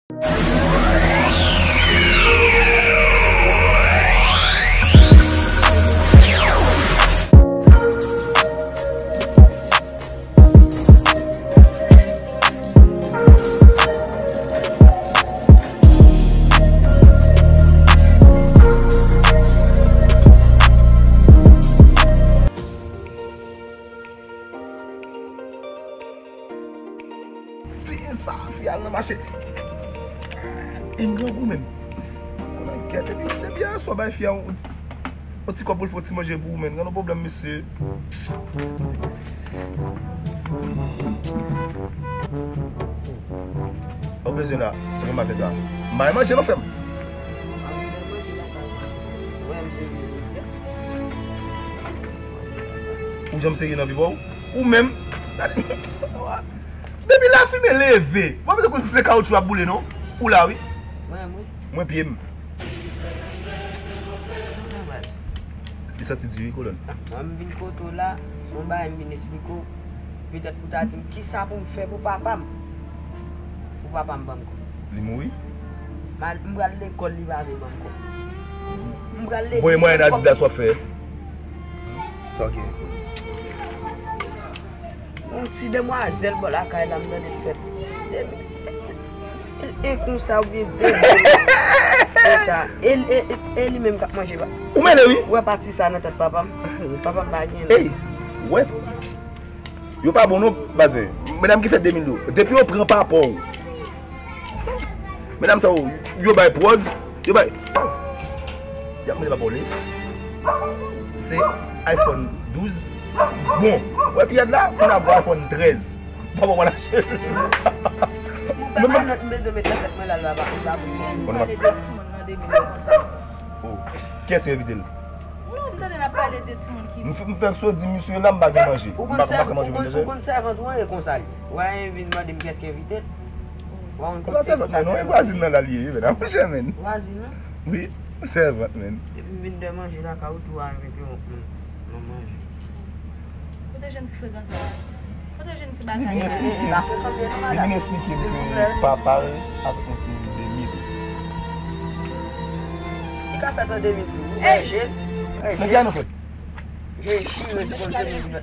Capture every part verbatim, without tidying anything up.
Ti sa, fi al nan mache. E m grangou menm. Konnen kèt, epi, epi aswè bay fi a yon, yon ti kòb pou l fè yon ti manje pou ou menm. Gen yon pwoblèm, mesye. Ou bezwen la, demen maten sa. M bay manje non frè m. Ou janm serye nan vi pa w? Ou menm? Depi lafimen leve, w pa bezwen konn si se kawotchou ap boule non. Ou la wi. Mwen, mwen. Mwen pye m. Li santi di wi kolòn. Mwen m vin kote w la, se yon bagay m vin esplike w. Petèt pou ta di m kisa pou m fè pou papa m. Pou papa m ban m kòb. Li mouri? M pral lekòl, li pa vle ban m kòb. M pral lekòl. Bon, e mwayen Adidas w ap fè? Sa w gen? Yon ti demwazèl bò lakay la, m tande l fè. E konsa oubyen de konsa. E, e, e, e li menm k ap manje pa. Ou mennen wi. Ou wè pati sa nan tèt papa m? Papa m pa gen. Ey, wè. Yo pa bon non, baz mwen. Medam ki fè de mil yo. Depi yo pran papa w. Medam sa yo, yo bay pwòz, yo bay. Y ap mete papa w les. Se iPhone douz. Bon, wè pyèd la, kounye a pran iPhone trèz. Papa w pral achte. Ou pa nan nòt m bezwen met nan tèt mwen la, l pa, l pa pou mwen. Pale de timoun nan de mil yo konsa. Oh, kiyès yo envite l? Non, m tande n ap pale de timoun ki. M fè, m fè so di misye la, m pa gen manje. M pa, m pa gen manje pou m manje. Ou konn sèvant ou an e konsa li. Wè, vin mande m kiyès ki envite l. Wè, ou konn sèvant mwen non, e vwazin nan la li ye, wi, medam. Monchè, men. Vwazin nan? Wi, sèvant, men. Epi m vin de manje lakay ou tou a, envite yon moun nan manje. Kote jèn ti frekan sa a? Kote jèn ti bagay sa a? Li vin esplike, li vin esplike m ke papa l avèk yon timoun de mil. Li ka fèt an de mil tou. Ou wè je l? Nan ki ane w fèt? Je chire di konn se mil.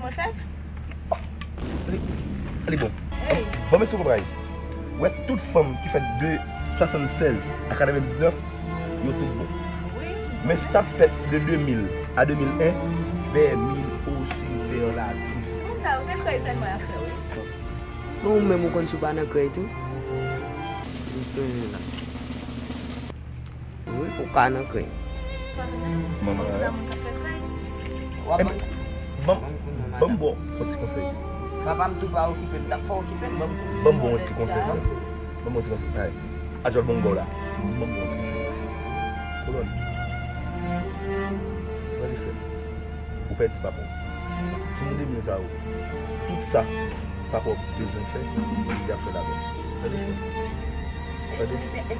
Li, li bon. Bon, mesye, konprann. Wè, tout fanm ki fèt de swasannsèz a katrevendiznèf, yo tout bon. Men sa k fèt de de mil a de mil en, vèmin o sipèlatif. Timoun sa yo, se krèy sèlman y ap fè, wi. Men ou menm ou konn si w pa nan krèy tou? Ou plonje la. Wi, ou ka nan krèy. Manman. Ban m, ban m, ban m ba w yon ti konsèy. Papa m tou pa okipe m, t ap fè okipe m. Ban m, ban m ba w yon ti konsèy, frè. Ban m yon ti konsèy. Ay, adjòl bon gòw la. Ban m yon ti konsèy. Kolòn. Gade frè m. Ou pèdi papa w. Paske timoun de mil sa yo, tout sa papa w bezwen fè, li ap fè l avè l. Tande? Tande? Li pè,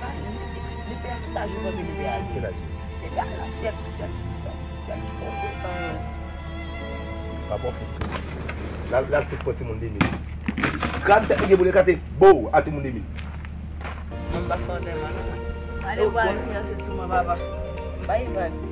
li pè a ki laj ou panse li pè a? Ki laj? Li pè a la syèk, syèk, syèk, syèk. Papa w fout tou. L al, l al fout pran timoun de mil. Krab tèt li gen pou l ekate, bow, a timoun de mil. Mwen pa fè antèman non. Ale bwè al fiyanse sou mwen papa. M bay vag.